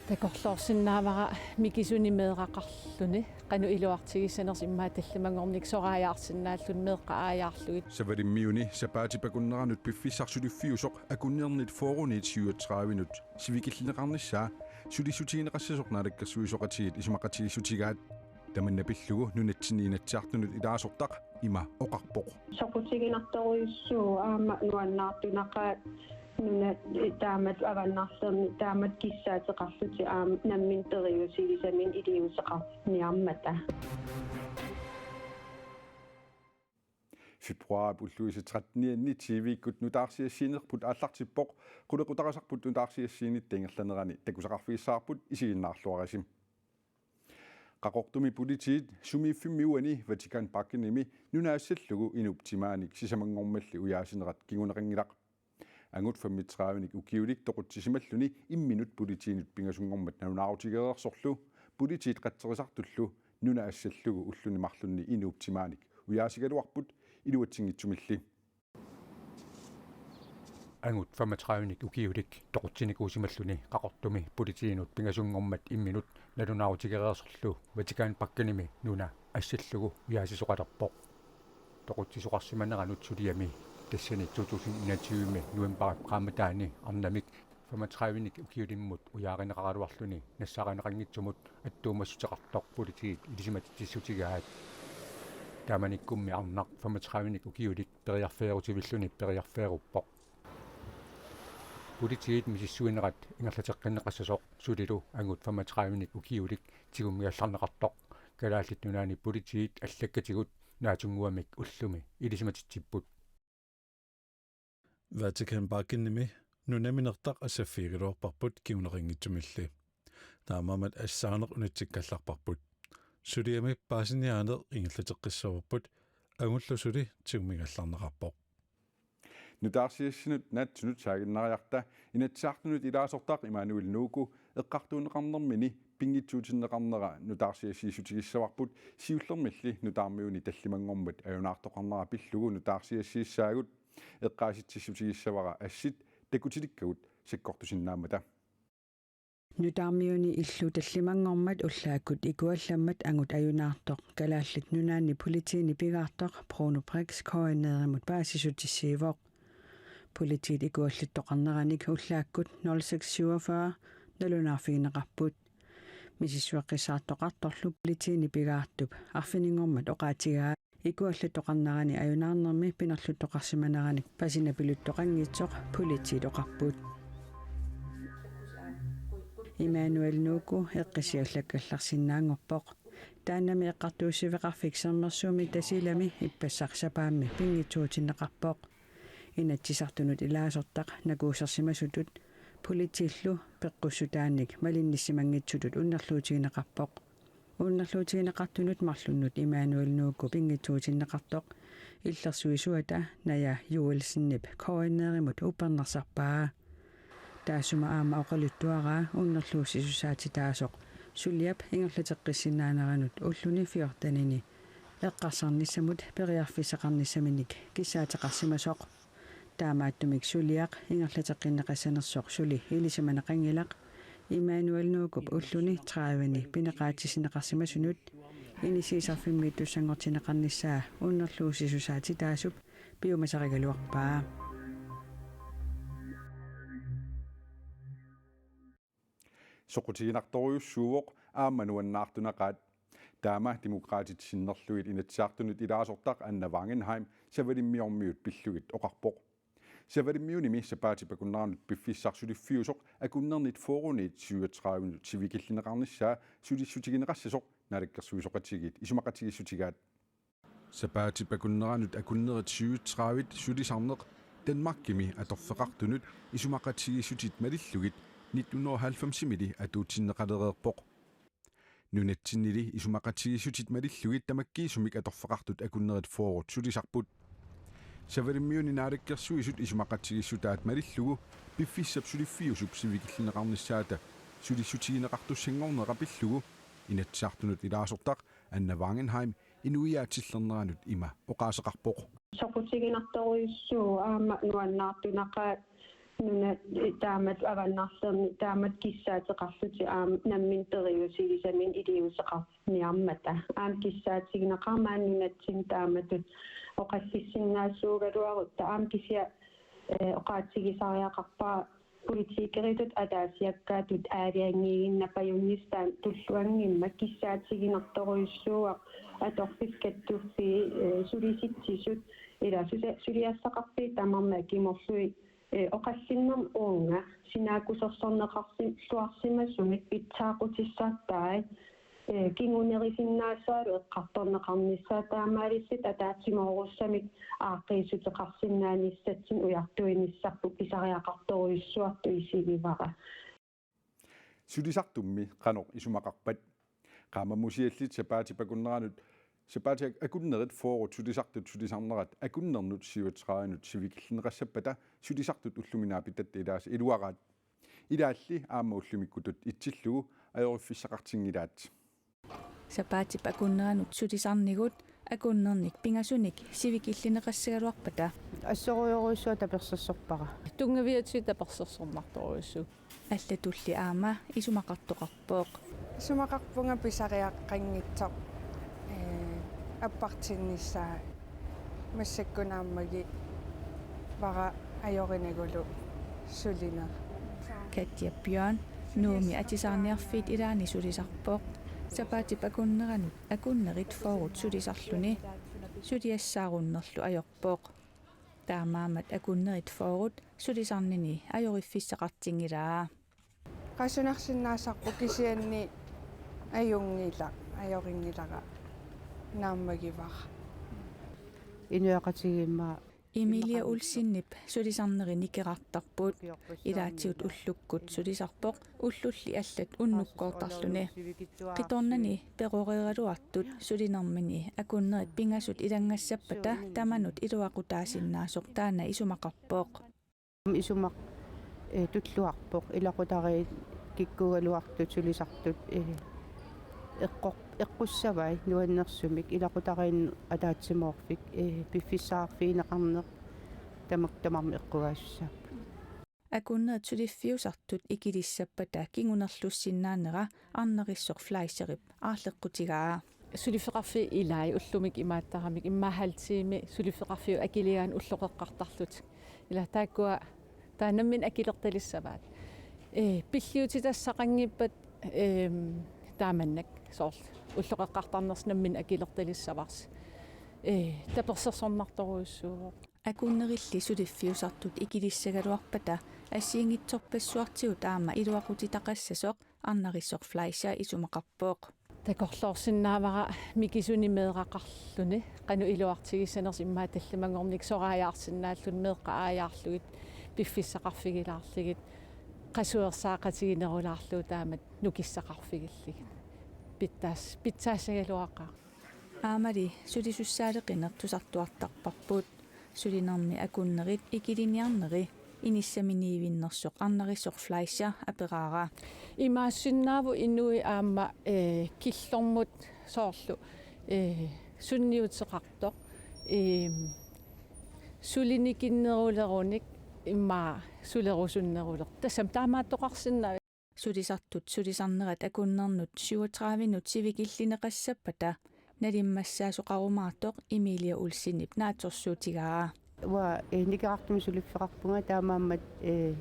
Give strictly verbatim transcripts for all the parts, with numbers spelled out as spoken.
Takorloorsinnaavara mikisuni meeraqarluni, qanoq iluartigissanersoq immaqa tallimanngornikkut soraajaarsinnaalluni meeqqat aajaarlugit. Savalimmiuni sapaatip akunneranut piffissaq suliffiusoq akunnernit fyrreniit syvogtredivenut sivikillineqarnissaa sulissutigineqassasoq Naalakkersuisooqatigiit isumaqatigiissutigaat. Tamanna pillugu nunatsinni Inatsisartunut ilaasortaq ima oqarpoq. Soqutiginartorujussuuvoq aamma nuannaartunaqaaq nunat taamatut avannarlerni taamatut kissaateqarlutik aamma nammineq periusilisaminik iliuuseqarniarmata. Februaarip ulluisa trettenianni T V-kkut nutaarsiassiinerput aallartippoq, qulequtarisarput nutaarsiassiinitta ingerlanerani takusaqarfigissavarput, isiginnaarluarisi. Qaqortumi politiit sumiiffimmi uani Vatikan Parkinimi nuna assallugu inuup timaanik sisamanngormalli ujaasinerat kinguneqanngilaq. Angut femogtredivenik ukiulik toqutsisimalluni imminut politiinut pingasunngormat nalunaarutigereersorlu politiit qatserisartullu nuna assallugu ulluni marlunni inuup timaanik ujaasigaluarput iluatsinngitsumilli. Angut femogtredivenik ukiulik toqutsinikuusimalluni Qaqortumi politiinut pingasunngormat imminut nalunaarutigereersorlu Vatikan Parkinimi nuna assallugu ujaasisoqalerpoq. Toqutsisoqarsimaneranut suliami tassani to tusind enogtyve novembarip qaammataani arnamik femogtredivenik ukiulimmut ujaarineqaraluarluni nassaarineqanngitsumut attuumassuteqartoq politiit ilisimatitsissutigaat. Taamanikkummi arnaq femogtredivenik ukiulik periarfeerutivilluni periarfeeruppoq. Politiit misissuinerat ingerlateqqinneqassasoq sulilu angut femogtredivenik ukiulik tigummigallarneqartoq Kalaallit Nunaanni politiit allakkatigut naatsunnguamik ullumi ilisimatitsipput. Vatikan Parkinimi nunaminertaq assaffigigaluarparput kinguneqanngitsumilli. Taamaammat assaaneq unitsikkallarparput. Suliami paasiniaaneq ingerlateqqissavarput, angullu suli tigummigallarneqarpoq. Nutaarsiassinut naatsunut saaginnariarta Inatsisartunut ilaasortaq Immanuel Nuuku eqqartuunneqarnermini pinngitsuutinneqarnera nutaarsiassiissutigissavarput, siullermilli nutaarmiuni tallimanngormat ajunaartoqarnera pillugu nutaarsiassiissaagut. Eqqaasitsissutigissavara assit takutilikkagut sakkortusinnaammata. Nutaarmiuni illu tallimanngormat ullaakkut ikuallammat angut ajunaartoq Kalaallit Nunaanni politiini pigaartoq Bruno Brix K N R-imut paasissutissiivoq. Politiit ikuallittoqarneranik ullaakkut nul seks syvogfyrre nalunaarfigineqarput. Misissueqqissaartoqartorlu politiini pigaartup arfininngormat oqaatigaa ikuallittoqarnerani ajunaarnermi pinerluttoqarsimaneranik pasinapiluttoqanngitsoq politiit oqarput. Immanuel Nuuku eqqissiallakkallarsinnaanngorpoq. Taannami eqqartuussiveqarfik Sermersuumi Tasiilami ippassaq sapaammi pinngitsuutinneqarpoq. Inatsisartunut ilaasortaq nakuusersimasutut politiillu peqqussutaannik malinnissimanngitsutut unnerluutigineqarpoq. Unnerluutigineqartunut marlunnut Immanuel Nuuku pinngitsuutinneqartoq illersuisuata Naja Joelsenip K N R-imut uppernarsarpaa. Taassuma aamma oqaluttuaraa unnerluussisussaatitaasoq suliap ingerlateqqissinnaaneranut ulluni fjortenini eqqarsarnissamut periarfissaqarnissaminik kissaateqarsimasoq. Taamaattumik suliaq ingerlateqqinneqassanersoq suli ilisimaneqanngilaq, Immanuel Nuukup ulluni trediveni pineqaatissinneqarsimasunut inissiisarfimmiittussanngortinneqarnissaa unnerluussisussaatitaasup piumasarigaluarpaa. Soqutiginartorujussuuvoq aamma nuannaartunaqaat. Taama Demokraatit sinnerlugit Inatsisartunut ilaasortaq Anna Wangenheim Savalimmiormiut pillugit oqarpoq. Savalimmiunimi sapaatip akunneranut piffissaq suliffiusoq akunnernit fyrreniit syvogtredivenut sivikillineqarnissaa sulissutigineqassasoq Naalakkersuisooqatigiit isumaqatigiissutigaat. Sapaatip akunneranut akunnerit syvogtredive sulisarneq Danmarkimi atorfeqartunut isumaqatigiissutit malillugit nitten hundrede og halvfemsimili atuutsinneqalereerpoq. Nunatsinnili isumaqatigiissutit malillugit tamakkiisumik atorfeqartut akunnerit fyrre sulisarput. Savalimmiuni naalakkersuisut isumaqatigiissutaat malillugu piffissap suliffiusup sivikillineqarnissaata sulissutigineqartussanngornera pillugu Inatsisartunut ilaasortaq Anna Wangenheim inuiaat tillerneranut ima oqaaseqarpoq. Soqutiginartorujussuuvoq aamma nuannaartunaqaat Nuna taamatut avannarlerni taamatut kissaateqarlutik aamma nammineq periusigisaminik iliuuseqarniarmata. Aamma kissaatigineqarmat nunatsinni taamatut oqallissinnaasuugaluarutta aamma kisianni, eh, oqaatigisariaqarpara politikeritut ataasiakkaatut aalajangiiginnarpajunnissaat tulluanngimmat kissaatiginartorujussuuvoq atorfissat kattuffii, eh, sulisitsisut ila susa-, suliassaqarfiit tamarmik akimorlugit, eh, oqallinnermi uunga sinaakkusersorneqarsi-, -luarsimasumik pitsaaqutissartai, eh, kingunerisinnaasaalu eqqartorneqarnissaat taamaalillutik ataatsimoorussamik aaqqiissuteqarsinnaanissatsinnik ujartuinissarput pisariaqartorujussuartut isigivara. Sulisartummi qanoq isumaqarpat? Qaammamusiallit sapaatip akunneranut, sapaatip akunnerit fyrret sulisartut sulisarnerat akunnernut syvogtredivenut sivikillineqassappata sulisartut ullumi naapitatta ilaasa iluaraat. Ilaalli aamma ullumikkutut itsillugu ajoriffissaqartinngilaat. Sapaatip akunneranut sulisarnigut akunnernik pingasunik sivikillineqassagaluarpata assorujorujussuaq tapersersorpara. Tunngaviatigut tapersersornartorujussuuvoq. Allatulli aamma isumaqartoqarpoq. Isumaqarpunga pisariaqqanngitsoq, ee, appartinnissaa massakkut naammagivara ajorinagulu sulineq. Katja Bjørn, Nuummi atisaarniarfiit ilaanni sulisarpoq. Sapaatip akunneranut akunnerit fyrret sulisarluni suliassaarunnerlu ajorpoq. Taamaammat akunnerit fyrret sulisarnini ajoriffissaqartinngilaa. Qasunarsinnaasarpoq kisianni ajunngila-, ajorinngilanga naammagivara. Inuiaqatigiit immaqa Emilia Olsenip sulisarneri nikerartarput. Ilaatigut ullukkut sulisarpoq ullulli allat unnukkoortarluni. Qitornani peroreeraluartut sulinermini akunnerit pingasut ilanngassappata tamanut iluaqutaasinnaasoq taanna isumaqarpoq. Isumaq, eh, tulluarpoq ilaqutariit kikkuugaluartut sulisartut, eh, eqqor-, eqqussavai nuannersumik ilaqutariinnut ataatsimoorfik, eh, piffissaqarfigineqarneq tamak-, tamarmik eqqugaasussaavoq. Akunnerit suliffiusartut ikilissappata kingunerlussinnaanera Arnarisoq Fleischerip aarleqqutigaa. Suliffeqarfiit ilaat ullumi imaattaramik immaqa halv time suliffeqarfiup akiligaanni ulloqeqqartarlutik. Ila taakkua taava nammineq akilertalissavaat. Ee, pilliutitassaqanngippat, eem, taamannak soorlu ulloqeqqartarnersi nammineq akilertalissavarsi. Ee, tapersersornartorujussuuvoq. Akunnerilli suliffiusartut ikilissagaluarpata assigiinngitsorpassuartigut aamma iluaqutitaqassasoq Arnarisoq Fleischer isumaqarpoq. Takorloorsinnaavara mikisunik meeraqarluni, qanoq iluartigissanersoq immaqa tallimanngornikkut soraajaarsinnaalluni meeqqat aajaarlugit, piffissaqarfigilaarlugit, qasuersaaqatiginerulaarlugu taamatut nukissaqarfigillugit. Pitsaas-, pitsaassagaluaqaaq. Aammali sulisussaaleqineq tusartuartarparput. Sulinermi akunnerit ikiliniarneri inissaminiivinnersoq Arnarisoq Fleischer aperaara. Imaassinnaavoq inuit aamma, eh, killormut soorlu, eh, sunniuteqartoq, eh, sulinikinnerulerunik immaqa sulerusunneruleq. Tassami taamaattoqarsinnaavoq. Sulisartut sulisarnerat akunnernut syvogtredivenut sivikillineqassappata nalimmassaasoqarumaartoq Emilia Olsenip naatsorsuutigaa. Uanga, eh, nikerartumik suliffeqarpunga taamaammat, eh,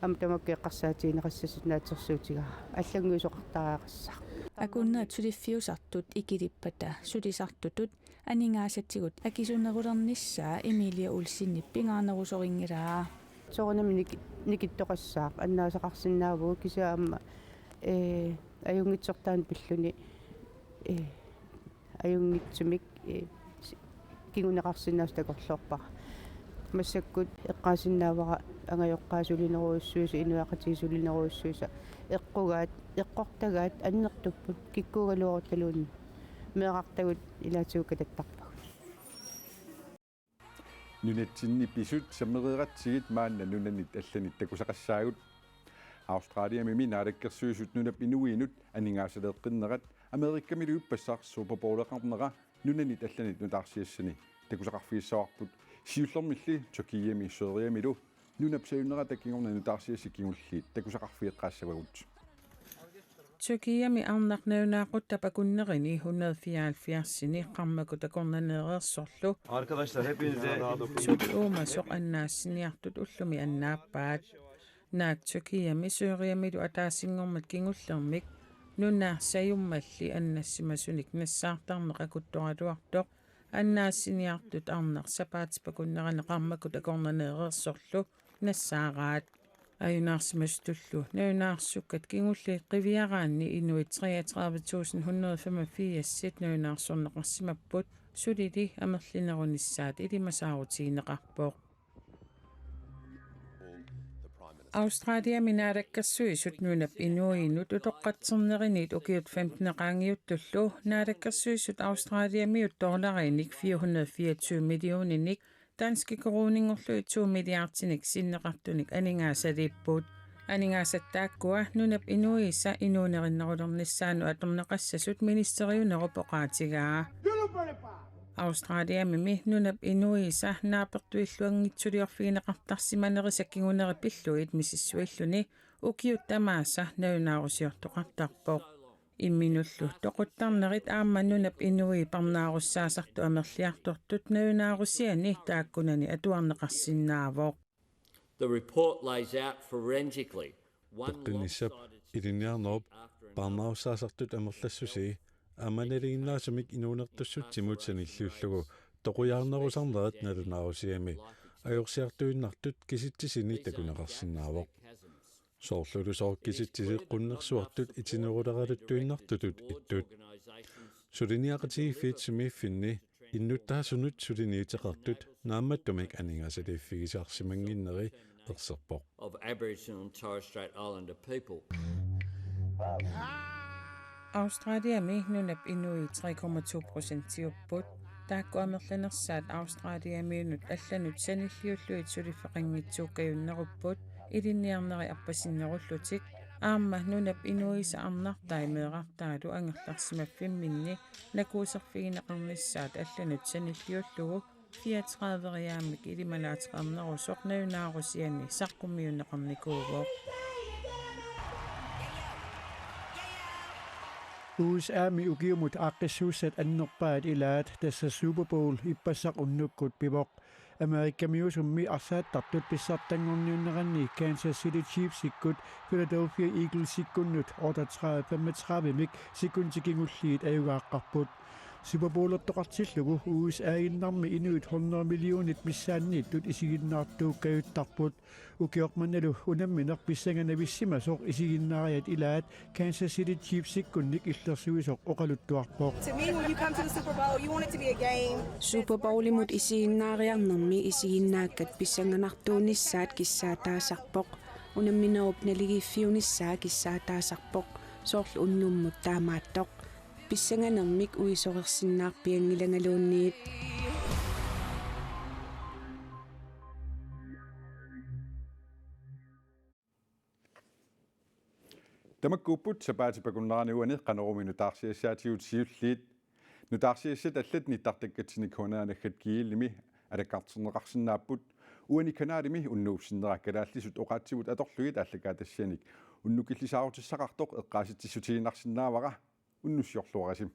aamma tamakku eqqarsaatigineqassasut naatsorsuutigaa. Allannguisoqartariaqassaaq. Akunnerit suliffiusartut ikilippata sulisartutut aningaasaatigut akisunerulernissaa Emilia Olsenip pingaarnerusorinngilagaa. Soorunami niki-, nikittoqassaaq, annaasaqarsinnaavugut kisianni aamma, ee, ajunngitsortaannik pilluni, ee, ajunngitsumik, ee, s-, kinguneqarsinnaasoq takorloorpara. Massakkut eqqaasinnaavara angajoqqaat sulinerujussuisa, inuiaqatigiit sulinerujussuisa, eqqugaat, eqqortagaat annertupput, kikkuugaluaruttaluunniit meerartagut ilaatigut katattarpagut. Nunatsinni pisut sammereeratsigit maanna nunanit allanit takusaqassaagut. Australiamimi Naalakkersuisut nunap inuiinut aningaasaleeqqinnerat Amerikamilu ippassaq Super Bowleqarnera nunanit allanit nutaarsiassani takusaqarfigissavarput, siullermilli Tyrkiami Syriamilu Nunap sajunnerata kingorna nutaarsiassat kingulliit takusaqarfigeqqaassavagut. Tyrkiami arnaq nalunaaqutap akunnerini hundrede fireoghalvfjerdsini qarmakut akornanni ereersorlu. Arkadaşlar hepinize suli uumasoq annaassiniartut ullumi annaappaat. Naak Tyrkiami Syriamilu ataasinngormat kingullermik nunap sajummalli annassimasunik nassaartarneq akuttoraluartoq annaassiniartut arnaq sapaatip akunnerani qarmakut akornanni ereersorlu nassaaraat. Ajunaarsimasutullu nalunaarsukkat kingulliit qiviaraanni inuit treogtredive tusind hundrede femogfirs nalunaarsorneqarsimapput, sulili amerlinerunissaat ilimasaarutigineqarpoq. Australiami naalakkersuisut nunap inuuinut utoqqatserneriniit ukiut femten qaangiuttullu naalakkersuisut Australiamiut dollarinik fire hundrede fireogtyve millioninik, danske koruuninngorlugit to milliardinik sinneqartunik aningaasaliipput. Aningaasat taakkua nunap inuisa inuunerinnerulernissaanut atorneqassasut ministeriunerup oqaatigaa. Australiamimi nunap inuisa naapertuilluanngitsuliorfigineqartarsimanerisa kinguneri pillugit misissuilluni ukiut tamaasa nalunaarusiortoqartarpoq. Imminullu toquttarnerit aamma nunap inui parnaarussaasartut amerliartortut nalunaarusiani taakkunani atuarneqarsinnaavoq. The report lays out forensically one Peqqinnissap lopsided ilinniarnerup parnaarussaasartut amerlassusii aamma nalinginnaasumik inuunertussutsimut sanilliullugu toqujaarnerusarnerat nalunaarusiami ajorsiartuinnartut kisitsisini takuneqarsinnaavoq. Soorlulusooq kisitsisit qunnersuartut itineruleraluttuinnartutut ittut. Suliniaqatigiiffiit sumiiffinni innuttaasunut suliniuteqartut naammattumik aningaasaliiffigisarsimannginneri erserpoq. Of Aboriginal and Torres Strait Islander people. Australiami nunap inui tre komma to procentiupput. Taakku amerlanersaat Australiamiunut allanut sanilliullugit suliffeqanngitsuukkajunnerupput, ilinniarneri appasinnerullutik. Aamma nunap inuisa arnartai meerartaalu angerlarsimaffimminni nakuuserfigineqarnissaat allanut sanilliullugu fireogtrediveriaammik ilimanaateqarnerusoq nalunaarusiani saqqummiunneqarnikuuvoq. U S A-mi ukiumut aaqqissuussat annerpaat ilaat, tassa Super Bowl ippassaq unnukkut pivoq. Amerikamiusummi arsaattartut pissartanngorniunneranni Kansas City Chiefsikkut Philadelphia Eaglesikkunnut otteogtredive femogtredive-mik sekundit kingulliit ajugaaqqarput. Super Bowlertoqartillugu U S A-innarmi inuit hundrede millionit missaanniittut isiginnaartuukkajuttarput. Ukioq mannalu unammineq pissanganarsimasoq isiginnaariat ilaat Kansas City Chiefsikkunnik illersuisoq oqaluttuarpoq. To me, when you come to the Super Bowl, you want it to be a game. Super Bowlimut isiginnaariarnermi isiginnaakkat pissanganartuunissaat kissaataasarpoq. Unamminerup naligiiffiunissaa kissaataasarpoq. Soorlu unnummut taamaattoq. Pissanganermik uisorersinnaarpianngilangaluunniit. Tamakkuupput sapaatip akunnerani uani Qanorumi nutaarsiassaatigut siulliit. Nutaarsiassat allat nittartakkatsinni K N R naggat G L-imi alakkarterneqarsinnaapput. Uani kanalimi unnuup sinnera kalaallisut oqaatsivut atorlugit aallakaatitassianik unnukillisaarutissaqartoq eqqaasitsissutigiinnarsinnaavara. Unnussiorluarisi.